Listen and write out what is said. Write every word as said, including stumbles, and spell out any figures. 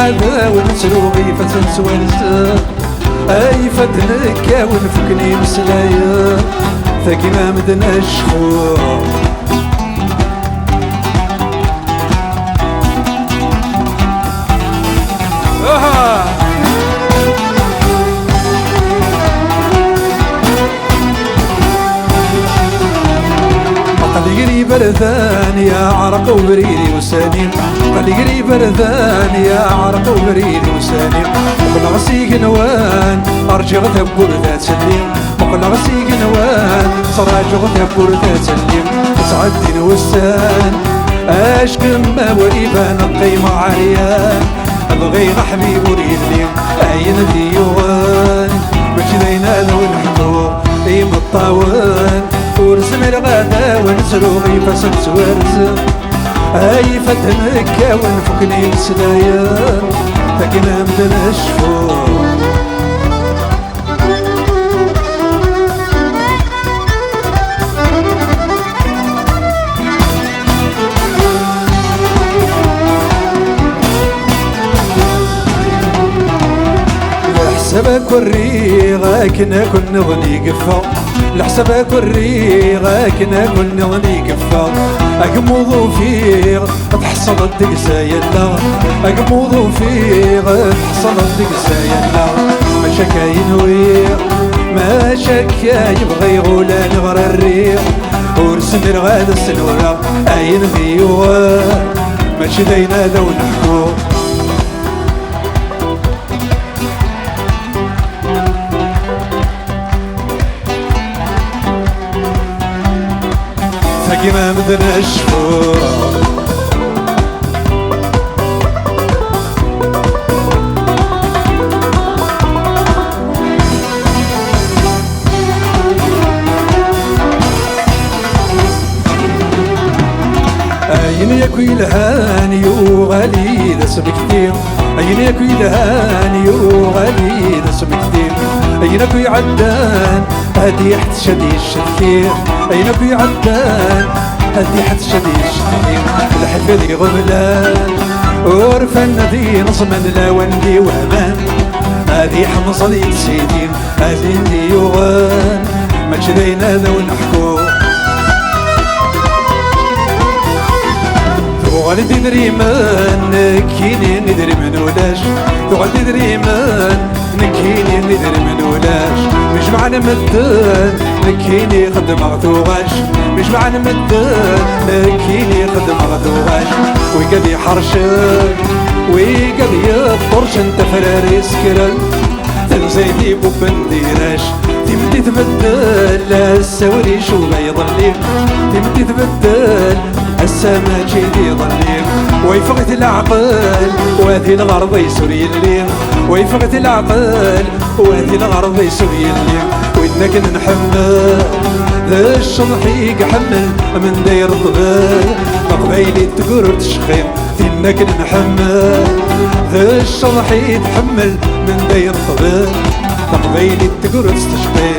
Ad awen-ttruɣ ifassen s wansen, ay ifaden kkawen fukken imeslayen, tagi ma medden acku. Aha! Aql-i gar iberdan, yeɛreq ubrid i ussan-im. Aql-i gar iberdan, yeɛreq ubrid i ussan-im. Muqleɣ s igenwan, rǧiɣ tawwurt ad telli. Muqleɣ s igenwan, ttṛaǧuɣ tawwurt ad telli. Ttɛeddin wussan, acku ma ur iban qqimeɣ ɛeryan. Bɣiɣ aḥbib ur yelli, ayen d-yuɣen mačči d ayen ad wen-ḥkuɣ. Imeṭṭawen ur zmireɣ ad awen-ttruɣ ifassen ttwarzen, ay ifaden kkawen fukken imeslayen, tagnam d necfu. Leḥsab akk rriɣ akken akk nniḍen i yeffeɣ. Leḥsab akk rriɣ akken akk nniḍen i yeffeɣ. Agmuḍ ufiɣ tḥeṣleḍ deg-s ay allaɣ. Agmuḍ ufiɣ tḥeṣleḍ deg-s ay allaɣ. Mačči akka i nwiɣ, mačči akka i bɣiɣ, ula neɣ rriɣ. Ur zmireɣ ad as-nureɣ ayen d-yuɣen, mačči d ayen ad awen-ḥkuɣ. Tagi ma medden acfu. Ayen yakk yelhan yuɣal-iyi d asmekti. Ayen yakk yelhan yuɣal-iyi d asmekti. Ayen akk iɛeddan ad yeḥtec ad yeccetki. Ayen akk iɛeddan ad yeḥtec ad yeccetki. Lḥif ad iɣeblan urfan ad ineẓmen lawan d iwehman. Ad iḥemẓen yid sidi. Ad indi yuɣen, mačči d ayen ad awen-ḥkuɣ. Tuɣal-d idrimen, nekkini idrimen ulac. Tuɣal-d idrimen, nekkini idrimen ulac. Mi jemɛen medden, nekkini xeddmeɣ tuɣac. Mi jemɛen medden, nekkini xeddmeɣ tuɣac. Wigad iḥercen, wigad yeṭṭurcen, tafrar isekren. Tanzayt ibubben d irac, timetti tbeddel, ass-a ur icuba iḍelli. Timetti tbeddel, ass-a mačči d iḍelli. Wa yeffeɣ-it leɛqel, wa di lɣerḍ-is ur yelli. Wa yeffeɣ-it leɛqel, wa di lɣerḍ-is ur yelli. Win akken nḥemmel, d cceḍḥ i iḥemmel, menda ireṭben. Taqbaylit teggur ur tecqi. Tin akken nḥemmel, d cceḍḥ i tḥemmel, menda ireṭben. Taqbaylit teggur ur tecqi.